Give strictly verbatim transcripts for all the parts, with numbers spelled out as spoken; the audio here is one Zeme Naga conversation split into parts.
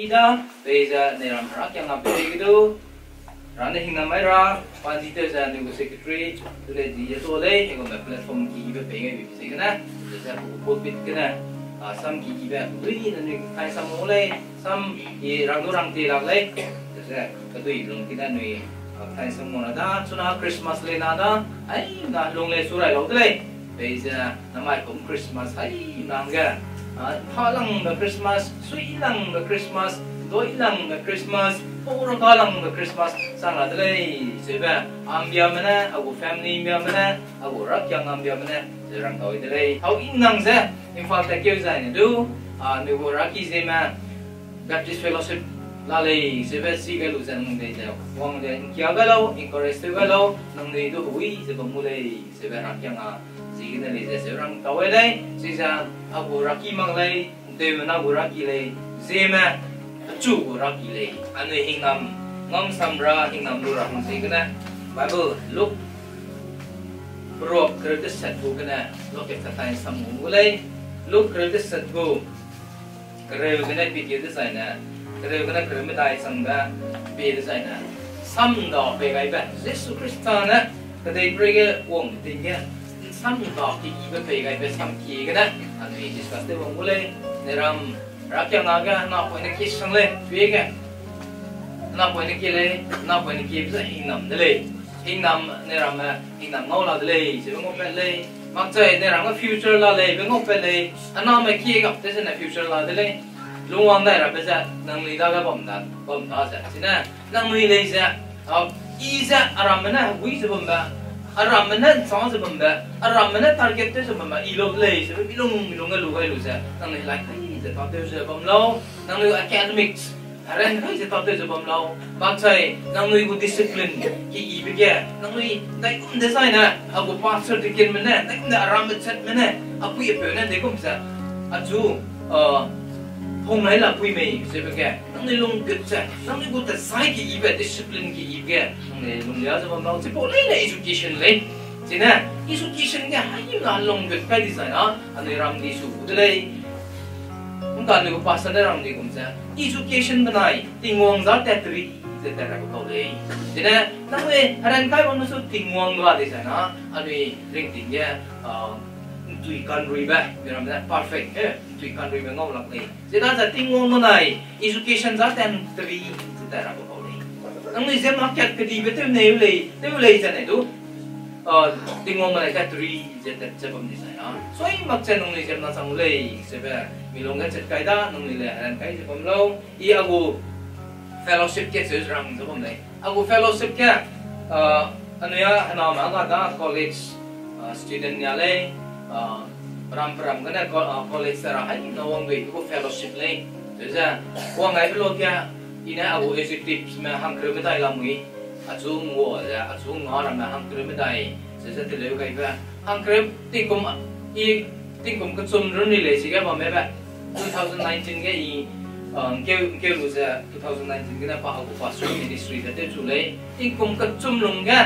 I da, peize ne ram herakiang a pei ge du, rane hingnam mai ra, pa di tew ze anui gu secretary, tu le di ye to lei, he gume platform ki ibe pei gai bi ziegene, ze gu pulpit gene, a, sam ki ibe, dui ne anui kai sam mo lei, sam i rang du rang ti lak lei, ze, kedui lung gene anui, a, kai sam mo na da, chuna Christmas lei na da, ai, na lung lei su rai lau de lei. Peize, namai kum Christmas hai nang ge, a, pa langbe Christmas, sui langbe Christmas, doi langbe Christmas, pau raka langbe Christmas, sang la de lei, zebe, a mbiame ne, a gu family mbiame ne, a gu rakiang a mbiame ne, ze rang tau de lei. Hau i nang ze, Imphal tat keu zai ne du, a, ne gu raki zeme, Baptist Fellowship la lei, zebe si gai lu ze nang dei ze, wang de, nkia gai lau, encourage tew gai lau, nang dei du hui, ze bam mu lei. Zebe rakiang a, ziegene lei ze, zeu rang tau lei, chize, a gu raki mak lei, nteume na gu raki lei, zeme, pechu gu raki lei, anui hingnam, ngam sam ra, hingnam lu ra hang ziegene, Bible, Luke, Proverb, kereu deset gu gene, loke katai sam gu lei, Luke kereu deset gu, kereu gene pie dezaine, kereu gene kereu medai changbe, pie dezaine, sam da pei gaibe, Jisu Khrista ne, kedeiperei ge wang ting ge, sam da ki ibe pei gaibe sam kie gene, anui discuss tew wang gu lei, ne ram, rakiang a ge, napoine kie sang lei, pie ge, napoine kie lei, napoine kiebe ze hingnam de lei, hingnam ne ramme, hingnam ngau la de lei, zebe ngaupat lei, makchai ne ramme future la lei, be ngaupat lei, aname kie gap te zene future la de lei, lungwang dai rabe ze, nangnui dage bam da, bam da ze, chine, nangnui lei ze, a, i ze, aramme ne, wi ze bambe, aramme ne, nchâng ze bambe, aramme ne, target tew ze bambe, i lu lei, zebe milung, milung ge lu gai lu ze, nangnui lai kai ze, tatew ze bam lau, nangnui academics, heren kai ze tatew ze bam lau, makchai, nangnui gu discipline, ki ibe ge, nangnui, dai kum dezaine, a gu pastor deaconme ne, dai kum de aramme chatme ne, a pui a peu ne, dei kum ze, achu, a, hung lai la pui mei, zebe ge, nangnui lungkut ze, nangnui gu tezai ki ibe, discipline ki ibe ge, nangnui lunglia ze bam lau, chipau leine education lei. Chine, education ge haimena lungkut kai dezaine, anui ram di su gu de lei. Ngka anui gu pastor ne ram di kum ze, education benai, Tingwang za tat teri, ze tat ra kau lei. Chine, nangnui heren kai bam su Tingwang ga dezaine, anui ringting ge, a, ntui kanruibe, mi ram ze perfect, e, ntui kanruibe ngau lak lei. Zeda ze Tingwang benai, education za tat teri, ze tat ra kau lei. Nangnui ziemna kat kedibe tew nei lei, tew lei ze nei du, a, Tingwang benai tat teri, ze tat ze bam dezaine. Sui mak ze nangnui ziemna chang lei, zebe, milung ge chat kai da, nangnui le heren kai ze bam lau, i a gu fellowship ge cheu rang ze bam lei. A gu fellowship ge, a, anui a hename a ga da college, a, student nia lei, a, peram peram gene co-, a, college te ra haimena wang dui gu fellowship lei. Ze ze, wang gaibe lu ge, i ne a gu executives me hangkereu medai lamui, achu ngua ze, achu nga ramme hangkereu medai, ze ze teleu gaibe, hangkereu tingkum, i tingkum kechum run ri lei chige bamme be, two thousand nineteen ge i, a, ngkeu, ngkeu lu ze two thousand nineteen gene pa a gu pastor ministry ze tewchu lei, tingkum kechum lungge,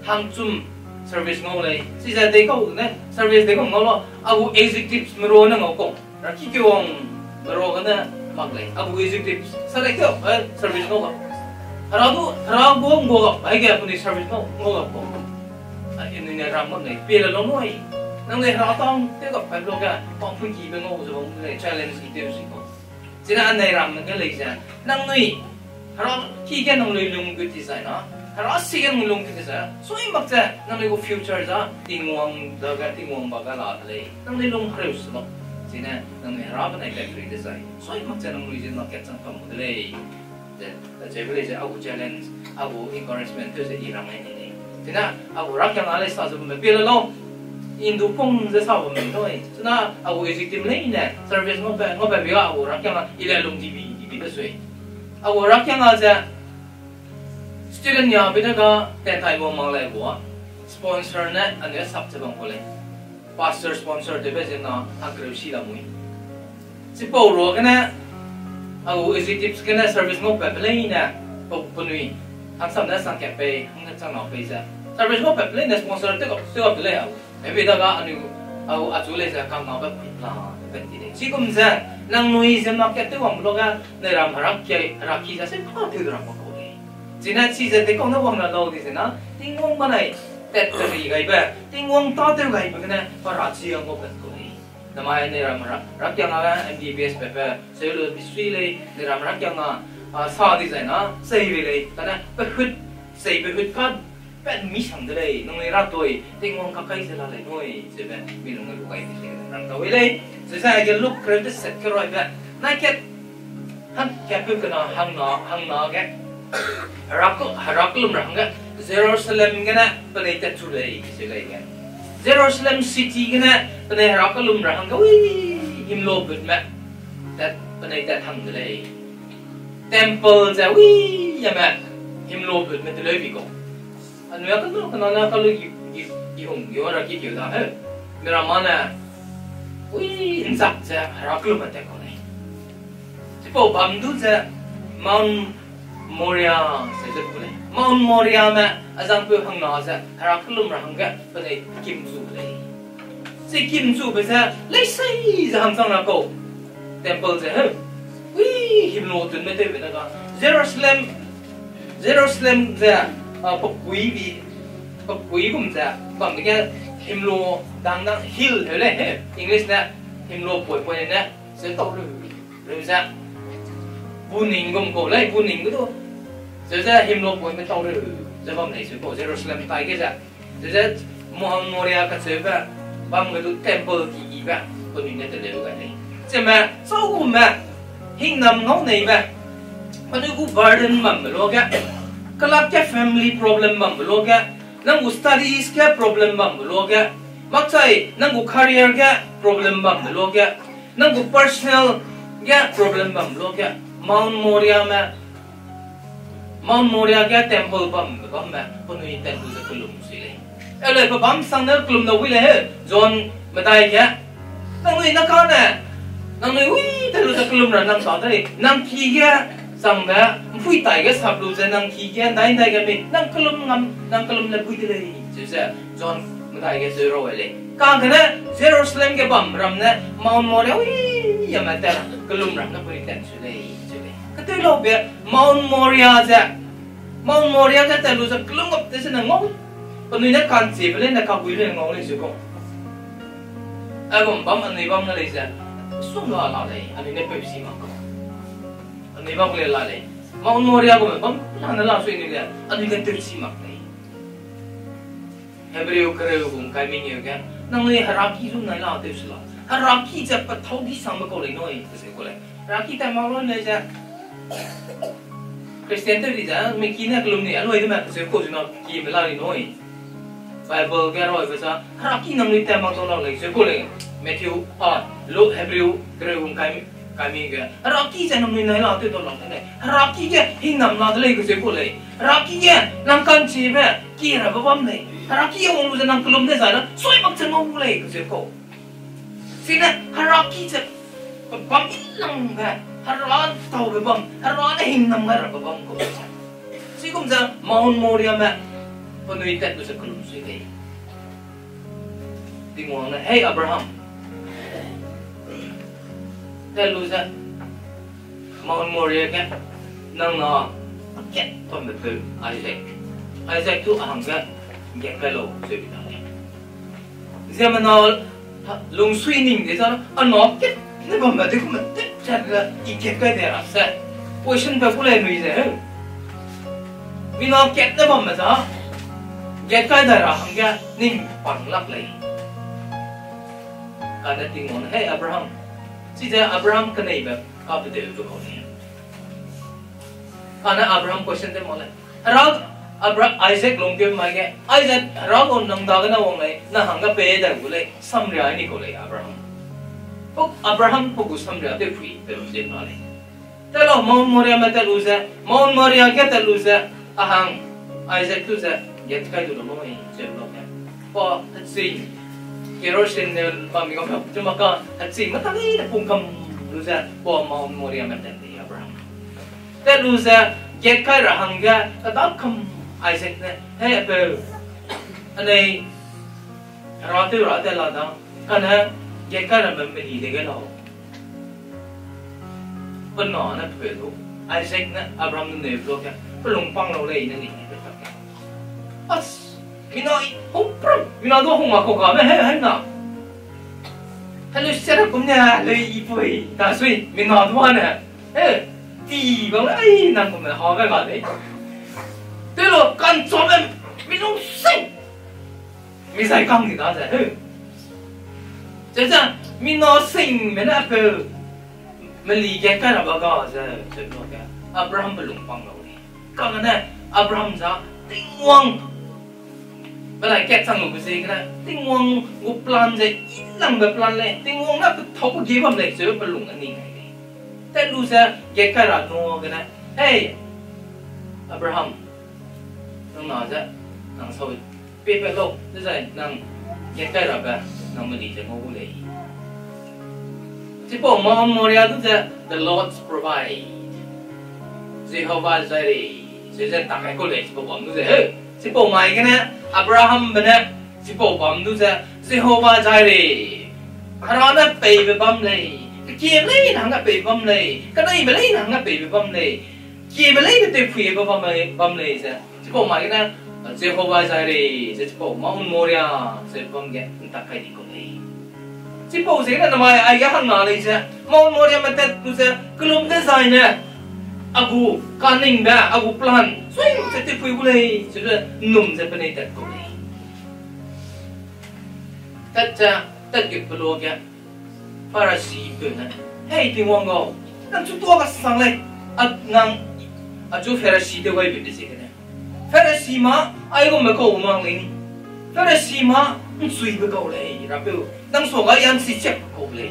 hangchum service ngau lei. Chize deikau ne service deikau ngau la, a gu executives merua ne ngau kau. Raki kewang merua gene mak lei. A gu executives sa lei keu, e, service ngau ga. Hera du, hera gu ngua ga, aige penui service ngau, ngau ga kau. A, inui ne ram mak lei, pie le lau nui. Nangnui hera tang tew ga pai lu ge, pangpui kibe ngau ze bam lei, challenge i tew si kau. Chine anei ram ge lei ze, nangnui, hera ki ge nangnui lungkut dezaine, hera si ge nangnui lungkut dezaine, sui mak ze, nangnui gu future za, Tingwang dage, Tingwang ba ga la de lei, nangnui lung hereu se mak, chine, nangnui hera benai kat teri dezai, sui mak ze nangnui ziemna kat chang kam de lei. Ze, acheube lei ze, a gu challenge, a gu encouragement tew ze i rang ai ni lei. Chine, a gu rakiang a lei sa ze bamme pie le lau, i ndu pung ze sa bamme nui. Chine, a gu executive leine service ngau pe, ngau pe bi ga a gu rakiang a i le lung di bi, di bi de sui. A gu rakiang a ze student nia bi de ga tentai bam mak lei gu a. Sponsor ne anui sap ze bam kau lei. Pastor sponsor tewbe ziemna hangkereu si lamui. Chipau ruagene, a gu executives gene service ngau pat pe leine, pau penui, hangsam ne sang kat pei, hangge chang nau pei ze. Service ngau pat pe leine sponsor tew ga, tew ga pe lei a gu. Hebi da ga anui gu, Au, achu lei ze kangnabe pui pla, pe ti lei. Chigum ze, nangnui ze mak kat tew wang luage, neiram herak ki, herak ki ze se pa tew de ram kau lei. Chine chize de kau ne wang na lau di ze na, Tingwang benai tat teri gaibe, Tingwang ta tew gaibe gene, pa ra chi ang kau pe kau lei. Namai neiram herak, herak kiang a M B B S pepe, seu lu bi sui lei, neiram herak kiang a, a, sa di zai na, sei rei lei, kane, pe hut, sei pe hut ka, pe mi sang de lei, nangnui ra toi, Tingwang kakai ze la lei nui, zebe, mi lung lu gai di lei, rang ta wei lei, zai zai ge Luk kreu de set ke roi be, na kat, hang kat pe kena, hang na, hang na ge, herak, herak lum ra hangge, Jerusalem gene, penei tat chu lei, ze lei ge. Jerusalem city gene, penei herak lum ra hangge, ui, himlo but me, tat, penei tat hang de lei. Temple ze, ui, yame, himlo but me teleu bi kau. Anui a kena, kena na kalu gi, gi, gi hung, gi hung ra ki kiu da, he. Mira mane, ui, nzak ze, herak lum me tat kau lei. Chipau bam du ze Mount Moriah se ze ku lei. Mount Moriah me azangpeu hangna ze herak kelum ra hangge penei kim zu lei. Chi kim zube ze leisei ze hangchang ra kau. Temple ze heu. Ui, himlo tun me tewbe na ga. Jerusalem, Jerusalem ze, a, pekui bi, pekui gum ze, bam ge himlo dang dang hill heu lei he. English ne himlo poi poi ne, ze tau reu, reu ze. Buning gum kau lei, buning ge du. Ze ze himlo poime tau reu, ze bam lei ze kau, Jerusalem tai ge ze. Ze ze Mount Moriah kacheube, bam ge du temple ki kibe, penui ne teleu gai lei. Chime, chau gume, hingnam ngau neibe, penui gu burden bambe luage, kelak ge family problem bambe luage, nang gu studies ge problem bambe luage, makchai nang gu career ge problem bambe luage, nang gu personal ge problem bambe luage, Mount Moriah me, Mount Moriah ge temple bambe bamme, penui tat lu ze kelum sui lei. Ele pe bam sang ne kelum da wi lei he, John medai ge. Nangnui na kane, nangnui wi tat lu ze kelum ra nang ta de lei, nang ki ge, changbe, mpui tai ge sap lu ze nang ki ge, ndai ndai ge mi, nang kelum ngam, nang kelum le bui de lei, ze ze, John medai ge ze rau lei. Kagene, Jerusalem ge bam ram ne, Mount Moriah wi, yame tat, kelum ram ne penui tat sui lei, ze lei. Ketew laube, Mount Moriah ze, Mount Moriah ge tat lu ze kelum gap te sene ngau. Penui ne kanchibe lei ne kabui lei ngau lei ze kau. Aigum bam anui bam ne lei ze, sum la la lei, anui ne peusi mak kau. Anui bam le la lei. Mount Moriah gume bam la ne la sui ni le, anui ne tewsi mak lei. Hebrew kereu gum kai mengeu ge, nangnui heraki zu nai la tew si la. Heraki ze pethau di sangbe kau lei nui, kese kau lei. Heraki tai mak loi lei ze. Christian tew di ze, mi ki ne kelum ni, aloi de me kese kau zu na ki me la ni nui. Bible ge roi be sa, heraki nangnui tai mak dau la lei, kese kau lei. Matthew, a, Luke, Hebrew kereu gum kai mi, kai mi ge. Heraki ze nangnui nai la tew dau la lei. Heraki ge hingnam la de lei, kese kau lei. Heraki ge nang kanchibe, ki rabe bam lei. Heraki ge wang lu ze nang kelum de zai na, sui mak ze ngau lei, kese kau. Chine heraki ze, pe bam inangbe, hera taube bam, hera ne hingnam gai rabe bam kau. Chigum ze Mount Moriah me, penui tat lu ze kelum sui lei. Tingwang ne, Hey Abraham, tat lu ze, Mount Moriah ge, nang na, kat bambe peu, Isaac. Isaac tu a hangge, gat kai lau, ze bi ta lei. Ziemmena lungsui ning de za, a na kat ne bambe de kume tep chat le, i gat kai de ra se. Question pe ku lei nui ze, heu. Mi na kat ne bambe za, gat kai de ra hangge, ning pang lak lei. Kane Tingwang, Hey Abraham. Chize Abraham keneibe, ka pedeu du kau lei. Kane Abraham question tew mak lei. Hera, Abra-, Isaac lungkeu mai ge, Isaac, Hera gu nang dagene wang lei, nang hangge pei dai gu lei, samria ni kau lei Abraham. Pau Abraham pe gu samria tewpui, pe lu ze na lei. Tat lau Mount Moriah me tat lu ze, Mount Moriah ge tat lu ze, a hang, Isaac tu ze, gat kai du lau mei, ze lau ge. Pa, heching, kerosene ne bam mi gam, chuma ka, heching, matang i ne pung kam lu ze, pa Mount Moriah me tat lei Abraham. Tat lu ze, gat kai ra hangge, kedap kam Isaac ne, He apeu, anei, hera tew ra tat la da, Kane, gat kai ramme meli de ge lau. Pe na ne pe lu. Isaac ne Abraham ne neu lu ge, pe lung pang lau lei ne li ne pe tak ge. As, mina i, hung prum, mina du hung a kau ga me he, he na. Hello, set up kum ne, hello, i pui, ta sui, mina du ne. Eh, ti bang le, ai, nang kum ne, ha ga ga lei. Te lo, kan chom me, mi lung sing. Mi zai kang di da ze, he. Ze ze, mi na sing me ne pe, meli gat kai ra ba ga ze, ze lo ge, Abraham pe lung pang lau lei. Kane, Abraham za, Tingwang. Belai kat chang lu be ziegene, Tingwang gu plan ze, i langbe plan lei, Tingwang na pe thau pe ge bam lei, ze pe lung a ning ai lei. Tat lu ze, gat kai ra nu gene, Hey, Abraham, nang na ze, nang sau, pie pe lau, dezai nang gat kai rabe, nang meli ze ngau gu lei. Chipau Mount Moriah du ze, the Lord's provide. Jehovah Jireh, ze ze tak kai kau lei, chipau bam du ze, he. Chipau mai gene, Abrahambe ne, chipau bam du ze, Jehovah Jireh. Hera ne peibe bam lei, kekieme leine hangge peibe bam lei, keneime leine hangge peibe bam lei, kieme leine tewphuibe bam lei, bam lei ze. Chipau mai gene, Jehovah Jireh, ze chipau Mount Moriah, ze bam ge, ntak kai di kau lei. Chipau ziegene namai aige hangna lei ze, Mount Moriahme tat lu ze, kellum dezaine, a gu kaningbe, a gu plan, sui ze tewphui gu lei, ze nnum ze penei tat kau lei. Tat ze, tat ge pe luage, Pharisipeu ne, Hei Tingwang gau, nang chu tuâ kesang lei, a, nang, achu Pharisi tew gaibe be ziegene. Pharisi mâ, aigumbe kau mak lei ni. Pharisi mâ, nchuibe kau lei, Rapeu, nang suage i a nchichiakbe kau lei.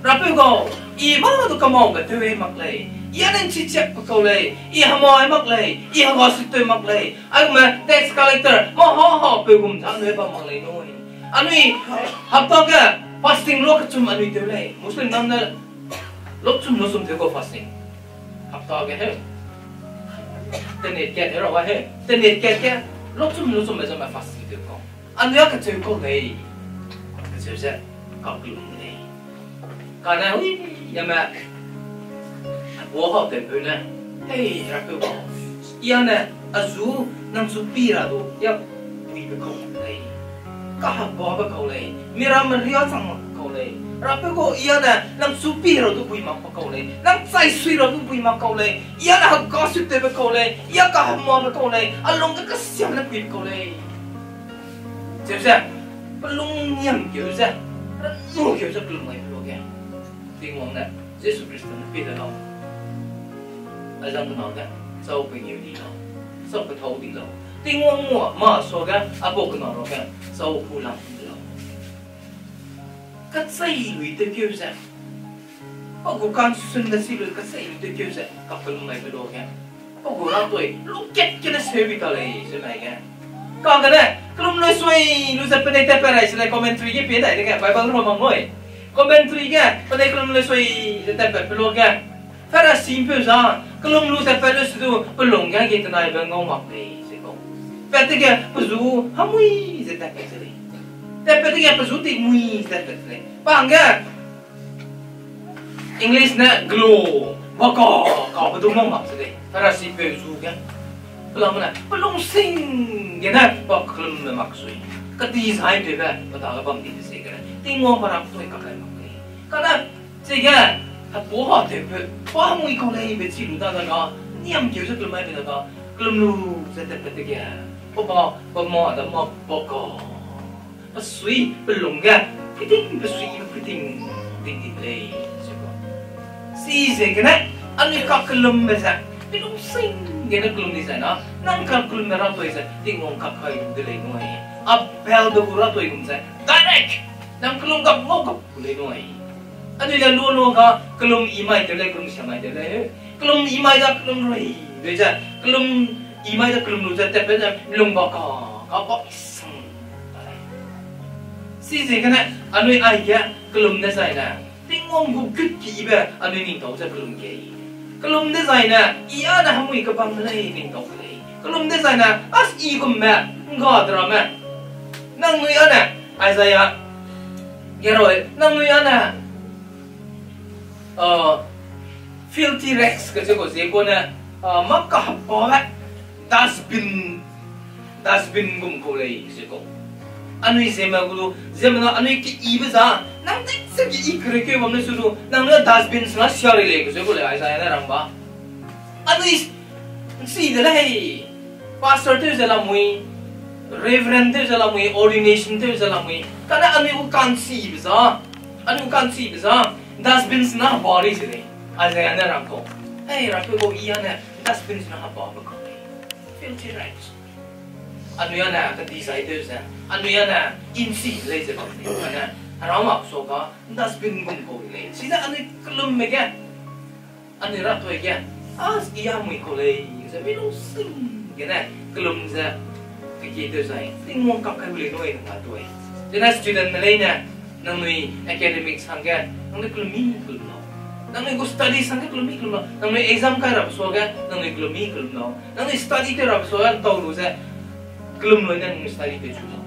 Rapeu gau, i mâ du kamaube tew mak lei, i a ne nchichiakbe kau lei, i hemai mak lei, i hega sutew mak lei, aigumbe tax collector, mâ ha ha peu gum ze anui bam mak lei nui. Anui, hapta ge, fasting lua kechum anui tew lei, Muslim nang ne, lua chum lua chum tew kau fasting. Hapta ge he. Tenet kat he ra wa he. Tenet kat ge, lua chum lua chum me zame fasting tew kau. Anui a kacheu kau lei. Kacheu ze, kakellum lei. Kane hui, yame, apu hau tewpeu ne, Hei, Rapeu gau, i a ne, a zu, nang chu pi ra du, ya, puibe kau lei. Kaheguabe kau lei, miramme riâ chang mak kau lei. Rapeu gau, i a ne, nang chu pi ra du pui mak pe kau lei. Nang chai sui ra du pui mak kau lei. I a ne hega sutewbe kau lei. I a kahemabe kau lei. A lungge kesiam ne puibe kau lei. Cheu ze, pe lung niam keu ze, ranu keu ze kellum gai pe luage, Tingwang ne, Jisu Khrista ne pie de lau. Azang kena ge, chau pengeu di lau, chau pethâu di lau. Tingwang mua, mâ suage, apau kena ruage, chau pu lang di lau. Kachei lui tewkeu ze, pa gu kansun de si lui kachei lui tewkeu ze, kakellum gai pe luage, pa gu ratoi, lu kat kene seu bi ta lei, ze mai ge. Kagene, kellum lui sui, lu ze penei tat pat rai se lei commentary ge pie dai dege, Bible ram mang nui. Commentary ge, penei kellum lui sui, ze tat pat pe luage. Pharisimpeu za, kellum lu tat pat lu se du, pe lungge ge tenaibe ngau mak lei, ze kau. Pat dege, pe zu, hamui, ze tat pat se lei. Tat pat dege, pe zu ti mui, ze tat pat se lei. Pa hangge, English ne glow, ba ka, kabe du ngau mak se lei. Pharisipeu zu ge. Pelame ne, pe lungsing gene, pa kellumbe mak sui. Kedi zai tewbe, pe dage bam di de ziegene. Tingwang pe ram toi kakai mak lei. Kane, chige, hepu hatewpeu, pa mui kau lei be chi lu da daga, niam keu ze kellum mai be daga, kellum lu ze tat pat dege. Pa pa, pa ma da ma pa ka. Pe sui, pe lungge, puiting, pe sui, puiting, ting di de lei, ze kau. Chiziegene, anui kakellumbe ze, pe lungsing gene kellum di zai na, nang kakellumbe ratoi ze, Tingwang kakai lu de lei nui. Abelbe gu ratoi gum ze, direct, nang kellum gap ngau gap gu lei nui. Anui le lua lua ga, kellum i mai tew lei, kellum sia mai tew lei. Kellum i mai da kellum rui, rui ze, kellum i mai da kellum lu ze, tat pat ze, lung ba ka, ka ba sang. Chiziegene, anui aige, kellum dezaine, Tingwang gu gut kibe, anui ningtau ze kellum ge. Kellum dezaine, i a ne hemui kebam de lei, ningtau de lei. Kellum dezaine, as i gumme, ngga de ramme. Nangnui a ne, Isaiah, Heroi, nangnui ane, uh, filthy rags kache kau ziegene, uh, mâ kahepabe dustbin, dustbin gum kau lei ze kau. Anui ziemme gu lu, ziemme na anui keyibe za, nang tew ze keyi kerekeu bam ne su lu, nangnui dustbin sena sia ri lei kache kau lei, Isaiah ne rang ba. Anui nsi de lei. Pastor tew ze lamui, reverend tew ze lamui, ordination tew ze lamui. Kane anui gu ka'nchibe za, anui gu ka'nchibe za, dustbin sena heba ri ze lei. Isaiah ne rang kau. Hei, rang kau kau i ane, dustbin sena hebabe kau lei. Filthy rags. Anui ane kedizai tew ze, anui ane nsi lei ze bam lei. Kane, hera mak suage, dustbin gum kau lei. Chine anui kelumbe ge, anui ratoi ge, a, i a mui kau lei, ze mi lungsing gene, kelum ze, kekie tew zai, Tingwang kak kai gu lei nui nang latui. Zene studentme leine, nangnui academics hangge, nangnui kelum mi kelum lau. Nangnui gu studies hangge kelum mi kelum lau. Nangnui exam kai rabe suage, nangnui kelum mi kelum lau. Nangnui study tew rabe suage, ntau lu ze, kelum lui ne nangnui study tew chu lau.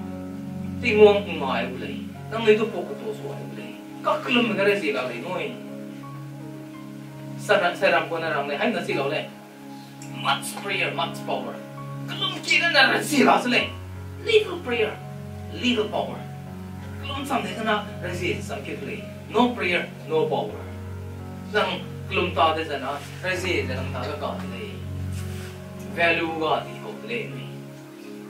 Tingwang ngai gu lei. Nangnui du pau ketuâ su ai gu lei. Kakelumbe ge rezie la lei nui. Sara, Sairam kau ne rang lei, hai na chi lau lei. Much prayer, much power. Kelum kie ne rezie la se lei. Little prayer, little power. Kelum cham de zena rezie cham kie lei. No prayer, no power. Nang kelum ta de zena rezie ze nang ta ga ka de lei. Value ga di kau de lei nui.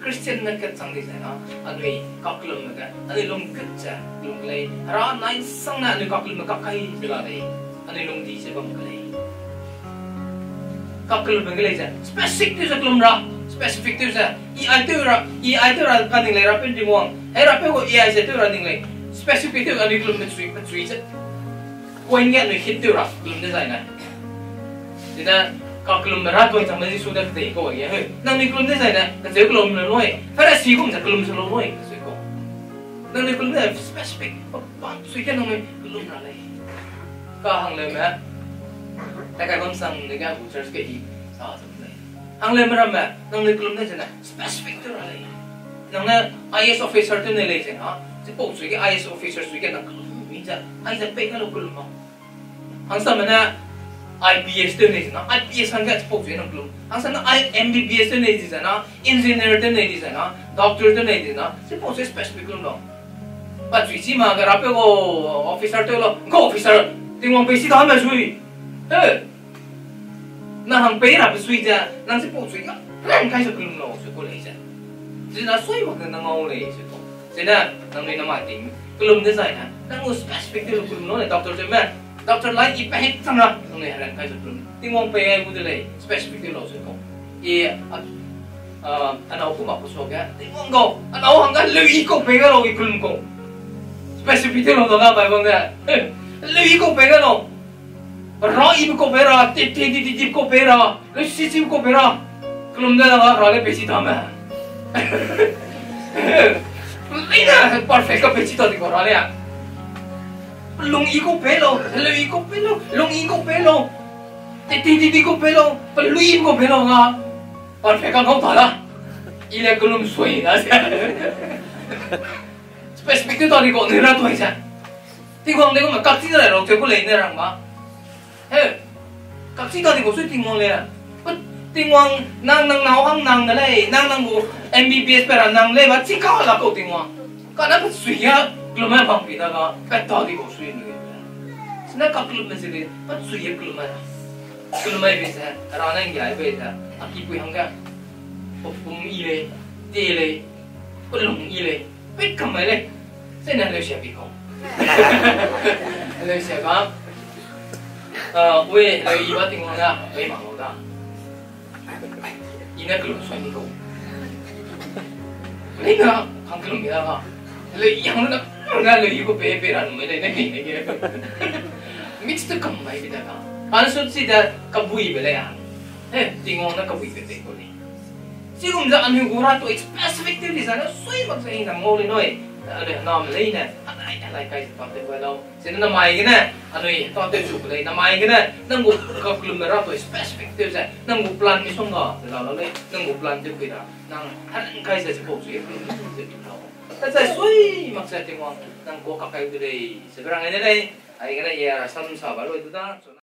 Christianme kat chang di zena, anui kakelumbe ge, anui lung gut ze, lung lei, hera nai sangne anui kakelumbe kak kai ze la lei, anui lung di ze bam ke lei. Kakelumbe ge lei ze, specific tew ze kelum ra, specific tew ze, i ai tew ra, i ai tew ra kaning lei rapeu Tingwang, hei rapeu gu i ai ze tew ra ning lei, specific tew anui kelumbe chui, pechui ze. Point ge anui hit tew ra kelum dezaine. Zene, kakelumbe ratoi changme Jisu ne kedei kau ge, he. Nangnui kelum dezaine, kacheu kelum le nui. Pharisee gum ze kelum se lau nui, kacheu kau. Nangnui kelum de specific, pa, pa, sui ge nangnui kelum ra lei. Kahangleume, takai bam sang de ge gu church ge i sa zam lei. Hangleume ramme, nangnui kelum dezaine, specific tew ra lei. Nang ne I A S officer tew nei lei zena, chipau sui ge I A S officer sui ge nang kelum mi ze, aize pei ne lau kelum lau. Hangsame ne I P S tew nei zena, I P S hangge chipau sui nang kelum. Hangsame ne I, M B B S tew nei di zena, engineer tew nei di zena, doctor tew nei di zena, chipau sui specific kelum lau. Pa chui chi ma ge rapeu gu officer tew lau, gu officer, Tingwang pei si dame sui. He. Nang hang pei rabe sui ze, nang chipau sui ga, ran kai ze kelum lau, sui kau lei ze. Zena sui mak ne nang ngau lei, sui kau. Zene, nangnui namai ting, kelum dezaine, nang gu specific tew lu kelum lau ne, doctor tewme. Doctor lai i pa hit chang ra, nangnui heran kai ze kelum. Tingwang pei ai gu de lei, specific tew lau, sui kau. I, a, a, anâu ku mak ku suage, Tingwang gau, anâu hangge leu i kau pei ga lau i kelum kau. Specific tew lau da ga Bible ne. Leu i kau pei ga lau. Ra ibe kau pei ra, ti, ti, ti, ti, ti kau pei ra, leu si, si kau pei ra. Kelum de la ra le pei si dame. Leine perfect ka pei si ta di kau ra le. Lung i kau pei lau, leu i kau pei lau, lung i kau pei lau. Ti, ti, ti, ti kau pei lau, pelui kau pei lau nga. Perfect ka ngau ta da. I le kelum sui da se. Specific tew ta di kau ne ra toi se. Tingwang de gu me kakchi de lai rau tew gu lei ne rang ba. He, kakchi ta di kau sui Tingwang le. Tingwang nang, nang nâu hang nang de lei, nang nang gu M B B S pei ra nang lei ba, chi ka la kau Tingwang. Kane pechui ge kelum mai bam pi da ga, pat ta di kau sui ne. Sine kakelum me zi lei, pechui ge kelum mai ra. Kelum mai be ze, ra ne ngiai be ze, a kipui hangge. Pum i lei, te lei, pelung i lei, pei kam mai lei. Zene heleu sia pi kau. Heleu sia ga. Ah, we, heleu i ba Tingwang ne, we ma lau da. I ne kelum sui ni kau. Lei na, hang kelum mi da ga. Heleu i hang na, na heleu i kau pei, pei ra nu mai lei, ne mi ne ge. Mix te kam mai bi da ga. Kan su chi da, kabui be lei a. He, Tingwang ne kabui be pei kau lei. Chigum ze anui gu ratoi specific tew di zane sui mak ze i nang ngau lei nui. Anui hename leine, anai, anai kai ze pa tew gai lau. Zene namai gene, anui ta tew chu lei, namai gene, nang gu kakellumbe ratoi specific tew ze, nang gu plan misongga ze la lau lei, nang gu plan tew kui ra, nang heran kai ze chipau chu i tew lau. Tachai sui mak ze Tingwang nang kua kakai de lei. Sebe rang ne lei. Aigene i rasam sa ba lui du da.